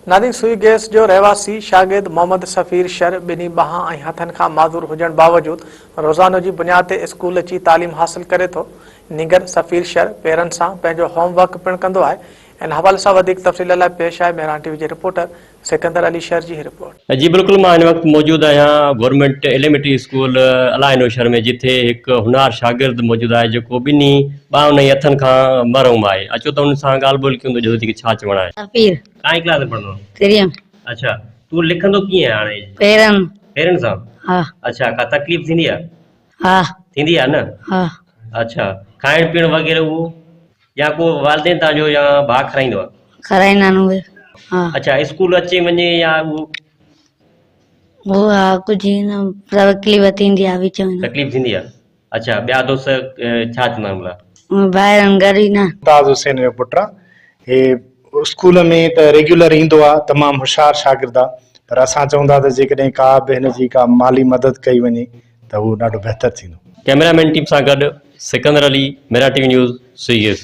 ناظرين سوئي گئس جو رهواسي شاگرد محمد سفير شر ٻنهي ٻانهن ۽ هٿن کان معذور هجڻ باوجود روزانو جي بنياد تي اسڪول اچي تعليم حاصل ڪري ٿو. نينگر سفير شر پيرن سان پنهنجو هوم ورڪ پڻ ڪندو آهي. ان حوالي سان وڌيڪ تفصيل لاء پيش آهي مهراڻ ٽي وي جي رپورٽر سڪندر علي شر جي هي رپورٽ. جي بلڪل مان هن وقت موجود آهيان گورنمينٽ ايليمينٽري اسڪول الاهي نوشهر ۾ جتي هڪ هونهار شاگرد موجود آهي جيڪو ٻنهي ٻانهن ۽ هٿن کان محروم آهي اچو ته ان سان ڳالهه ٻولهه ڪيون ته ڏسو ته ڇا چوڻ آهي. سفير. ڪائين ڪلاس ۾ پڙهندو آهين؟ تريم. اڇا تون لکندو ڪيئن آهين هاڻي؟ پيرن. پيرن سان؟ ها. اڇا ڪا تڪليف ٿيندي آهي؟ ها. ٿيندي آهي نه؟ ها. اڇا کائڻ پيئڻ وغيره اهو؟ يا ڪو والدين تان جو يا ڀاء کارائيندو آ؟ کارائيندا آهن اهي ها. اڇا اسڪول اچي وڃي يا اهو؟ اهو ها ڪجهه نه تڪليف ٿيندي آ وچ ۾. تڪليف ٿيندي آ اڇا ٻيا دوست ڇا چوندا آهن ڀلا؟ ڀائرن گڏ ايندا آهن. ممتاز حسين جو پٽ آ هي اسڪول ۾ ته ريگيولر ايندو آ تمام هوشيار شاگرد آ پر اسان چئون ٿا ته جيڪڏهن ڪا به هن جي ڪا مالي مدد ڪئي وڃي ته اهو ڏاڍو بهتر ٿيندو. ڪئميرا مين ٽيم سان گڏ Sikandar Ali, Mehran T V news, Sui gas.